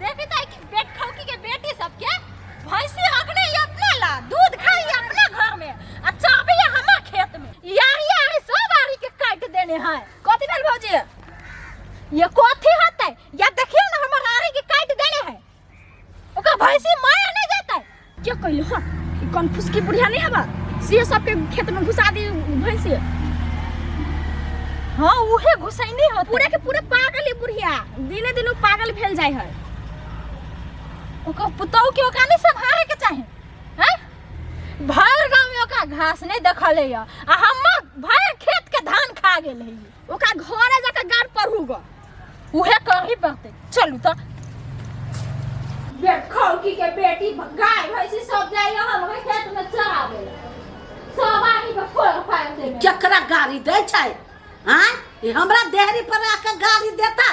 देखी त कि बेट खौकी के बेटी सबके भैंसी रखने ही अपना ला दूध खाई अपना घर में आ चरबी हमार खेत में। यारी यारी सब आरी के काट देने है। कथी भेल भौजी? ये कथी होतै? या देखियो ना हमर आरी के काट देने है, ओकर भैंसी मार नहीं जाता है। के कहलु हां ई कौन फुसकी बुढ़िया नहीं हवा से सबके खेत में घुसा दी भैंसी। हाँ उहे घुसैनी होतै। पूरा के पूरा पागल है बुढ़िया, दिने दिन उ पागल भेल जाय है। ओकर पुतहु के ओकरा नहीं सम्हारे के चाही हैं? भर गांव में ओकरा घास नहीं देखले है आ हमर भर खेत के धान खा गेल है। ओकरा घरे जाके गाड़ पढ़ू ग, उहे करही पड़ते। चलू तो बेटखौकी के बेटी गाय भैंसी सब जाइए हमरे खेत में चरावे, सब आही पे फोड़ फाड़ देने। केकरा गाड़ी दै छै? आँय, ई हमरा देहरी पर आके गाड़ी देता?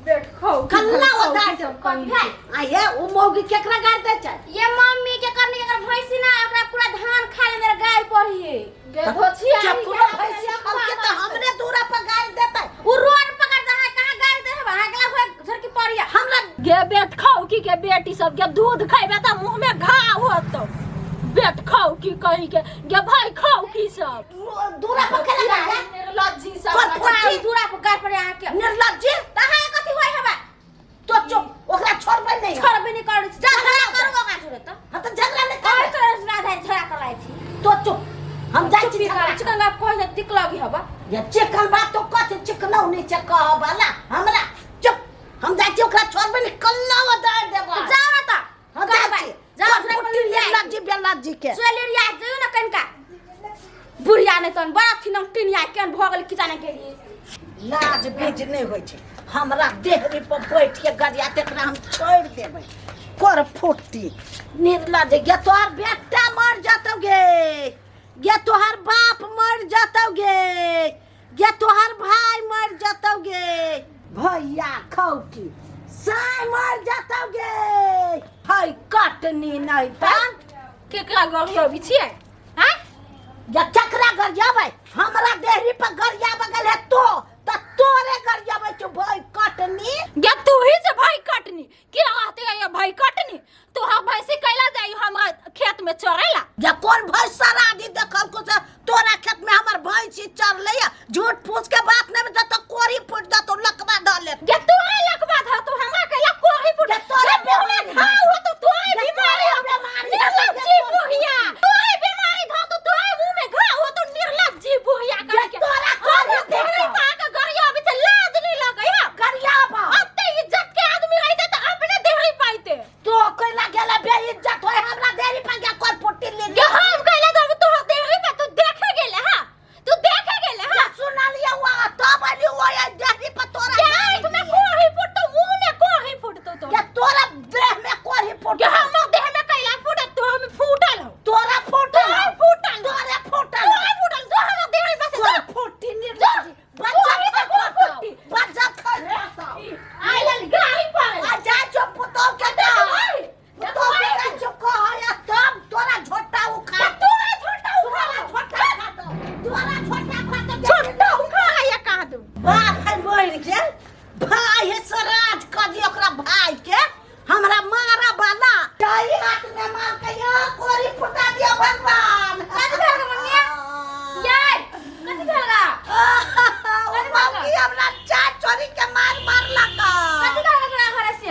बेटखौकी कल्ला भैंसौकी ओदाय सब कहीं के। आ ये उ मौगी केकरा गाड़ी दै छै? ये मम्मी के करनी एकर भैंसी ना ओकरा पूरा धान खा ले मेरा गाय पड़ी है। गे धोछिया आही केकरो के भैंसी हाथ खलके त हमरे दूरा पर गाड़ी देतै। उ रोड पकड़ दे है, कहां गाड़ी दे है? अहाँ गेला होय झड़की पड़ी है। हमरा गे बेटखौकी के बेटी सब के दूध खैबे त मुंह में घाव होतौ। बेटखौकी कहीं के गे भाई खौकी सब दूरा पर केना गाड़ी दे? निर्लज्जी सब पर फुटी। दूरा पर गाड़ पड़े अहाँ के। निर्लज्जी? त अहाँ कथी होय हवा? तो चुप, ओकरा छोड़बै नहीं। छोड़बै नहीं करै छी। जा झगड़ा करू ओकरा छोड़े त। हां त झगड़ा नहीं करै करबै। चोर राधा झगड़ा कराय छी। तो चुप, हम जाइ छी चुप्पी झगड़ा करै छी। चिकन बात कहै दिक लगी हवा। ये चिकन बात तो कथी चिकनौ नहीं छै कहऽ वाला हमरा। चुप, हम जाइ छी ओकरा छोड़बै नहीं, कल्ला ओदारि देबै। त जाउ ना त। हम जाइ छी। जाउ, झगड़ा फुटी करू। निर्लज्जी बेलज्जी के। चलि रिया जइयो ना कनिका। बुढ़िया नहीं तहन बड़ा थिनम टिनिया केहन भऽ गेल की जाने गेली। लाज बीज नहीं होइ छै। हमरा देहरी पर बैठ के गरिया तेकरा हम छोड़ि देबै। कर फुटी निर्लज्ज गे, तोहर बेटा मर जतौ गे, गे तोहर बाप मर जतौ गे, गे तोहर भाई मर जतौ गे, भैया खौकी साय मर जतौ गे। है कटनी नहीं तन केकरा गरियाबै छियै? हैं? या केकरा गरियाबै? हमरा देहरी पर गरियाबै गेल है तो त तोरे गरियाबै छौ भाई कटनी। गे तू ही से भाई कटनी के रहते है ये भाई कटनी? तोहर भैंसी कैला जाई हमरा खेत में चरेला? या कोन भैंसा राधी देखल को से तोरा खेत में हमर भैंसी चरले या? झूठ फूस के बात नहीं बता तो कोरी फूट जा तो लकवा धर ले। गे तोरे लकवा धर तो हमरा कैला कोरी फूट? गे तोरे गे मुंह में बीमारी घाव हो तो तोरे गे बीमारी हो। तोरे बीमारी निर्लज्जी हो। बुढ़िया तोरे बीमारी धर तो तोरे मुंह में घाव हो तो निर्लज्जी बुढ़िया गे कह के। तोरा हमरा कोरी देहरी फूट। पर आके गरियाबै छै, लाज नहीं लगै है? गरियाबा। अते इज्जत के आदमी रहते त अपने देहरी पाइते। तो कैला गेला बेइज्जत होय हमरा देहरी पर गे कोर फुटी ले। गे हम कैला जब तोहर देहरी पर तू देखे गेले हां? तू देखे गेले हां? गे सुनलिए हुआ तब अली हुआ ये देहरी पर तोरा गे आँख में कोही फुटतो, मुंह में कोही फुटतो तो। गे तोरा देह में कोही फुटतो। गे हमर देह में कैला फुटत? तोहर में फूटल हो। तोरा फूटल हो। तोरा फूटल हो। तोरा फूटल हो। तोरा फूटल। जो हमर देहरी पर से तोरा जो। फूटी निर्लज्जी। बच्चा तोरी खाइ तो खतौ। फूटी। बच्चा खाइ खतौ। आइल गाड़ी पर। आ जा जो पुतौ के देखो कह। भाई, पुतौ के जा जो कह या तब तोरा झोटा उखाड़। तोरा झोटा उखाड़। तोरा झोटा खातौ। तोरा झोटा खातौ। झोटा उखाड़ या कहा दू। बाप है मरि गेल, भाई है सराज कह दियो ओकरा भाई के हमरा मारा वाला। जाई हाथ में मार के यहाँ कोरी फुटा दियो भगवान। कथी भेल गे मम्मी? यार, कथी भेल गा? ओ मौगी हमरा चार चोरी के मार मारलक। कथी भेल गे तोरा घरे से?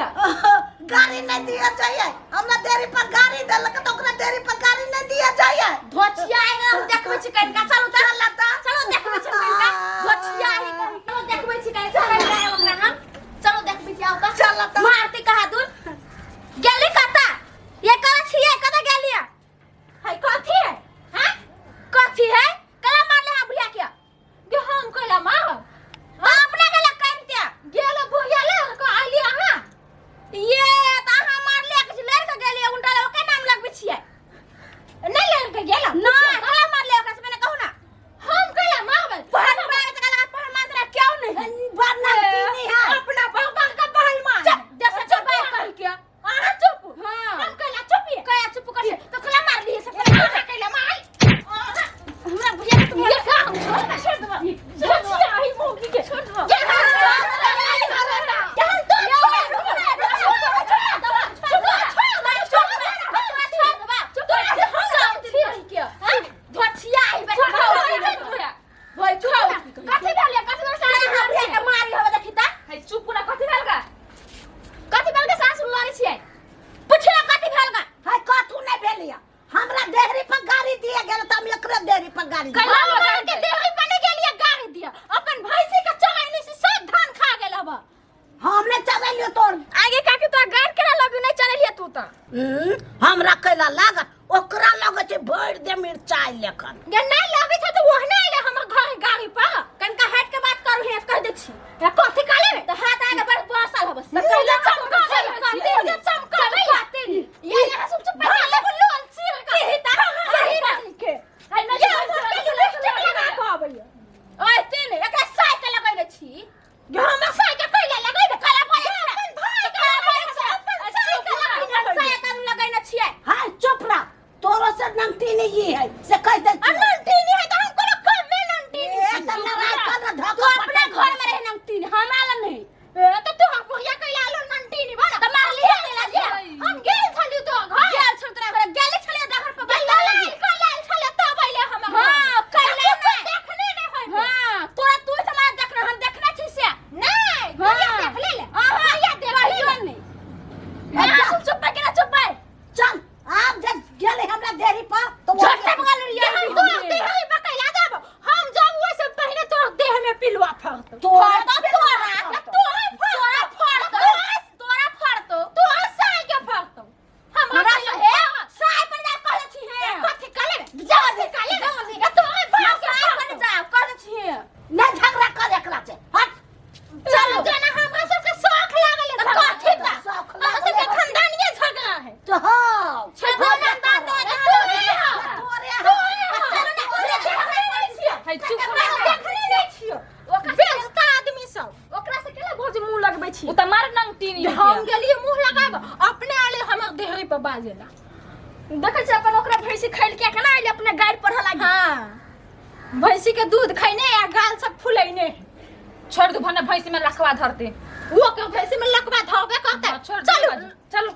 गाड़ी नहीं दिया चाहिए हमरा देरी पर गाड़ी देलक त ओकरा देरी पर गाड़ी नहीं दिया चाहिए। धोछिया आइ हम देखबै छी कनिका। चलू त। चल त। चलो देखबै छी कनिका। धोछिया आइ कहीं। चलो देखबै छी कनिका। चलो ओकरा हम। चलो देखबै छी आउ त। चल त। मारती कहा दूर। गेली कता? ये करा छियै कता गेली? है कथी है? हां कथी है? कला मारले हां बुढ़िया के। गे हम कैला मारब? त अपना गेला कनिते। गेल बुढ़िया ले के आइली अहाँ। ये त अहाँ मारले के लड़ के गेली उनटा ले ओके नाम लगबै छियै। नहीं लड़ के गेला? नहीं, कला मारले ओकरा से मैंने कहू ना। कैला लागत ओकरा लगै छै भरि दे मिरचाइ लेखन। गे नहीं लगे छै त ओहने आइले हमर घर गाड़ी पर। कनका हट के बात करू हे कह दे छी। ए कथि काले त हाथ आगे बढ़ बसल हबस। त कैला चमकाबै कते चमकाबै कते ये यहाँ सब चुप भाले लोल छी सही ता सही ना के है ना ये हमर लिपस्टिक लगा के आबैया। ओए तीन एकरा साइ के लगैले छी। ये हमर साइ के कैला लगैबे? काला बाजे छै। अपन भाई के काला लगैले बाजे छै, छै। अपन साइ के लगैले साइ छै। के लगैले छियै। हाय चुप रह, तोरो से नमतीनी ही है से कह दे। आ नंटीनी है त हम कोनो कम में नंटीनी ए छी। त लड़ाई कर ना धक्का तू अपना घर में रहे नमतीन, हमरा ला नहीं। ए त तू हम बुढ़िया कैला आलो नंटीनी बना त मारली है कैला जे। हम गेल छलियो तो घर। गेल छल तोरा घर, गेले छलियै डहर पर गेल बात लाल के लाल छले तब अइले हमर घर। हां कैला तू नहीं। देखने नहीं होय। हां तोरा तू त मार देखना हम देखना छी से। नहीं हां। कहिया देख ले ले। अहाँ कहिया देख ले कहियो ले। नहीं। यहाँ सुन चुप के ना चुप बे। चल आब जब गेले हमरा देरी पर तो झटका बगल ये हम तोर देह में बकैला देब। हम जब ओइ से पहिने तोर देह में पिलुआ फड़तौ। तोरा फड़तो तोरा तोरा तोरा फड़तो तोरा फड़तो। तोरा साई के फड़तौ। हमरा हमरा से से हे हे साइ पर जा कहले छी हे। कथि कले जा कथि कले जा तोरे बाप के साइ पर जा कहले छी हे। नहीं झगड़ा कर एकरा से हट। चलो जना हमरा सबके शौख लागल है त कथि ता शौख हमरा लागल सबके है। खानदानिये झगड़ा है। तो हाँ छेदो ना ता तो तोरे हौ। तोरे हौ। तोरे हौ। चलो ना तोरे देखने नहीं छियो। है चुप ओकरा रह। देखने नहीं छियो। बेइज्जता आदमी सब। ओकरा से केला भौजी मुंह लगबै छी? उ त मार नंगटीनी हम गेलिए मुंह लगाब अपने आले हमर देहरी पर बाजेला। देखै छी अपन ओकरा भैंसी खैल के केना आइले अपने गाड़ पढ़ लागी। हाँ भैंसी के दूध खैने आ गाल सब फुलैने। छोड़ दू भने भैंसी में लखवा धरते। वो के भैंसी में लकवा धरबे करते। हाँ, छोड़ दू चलू चलू।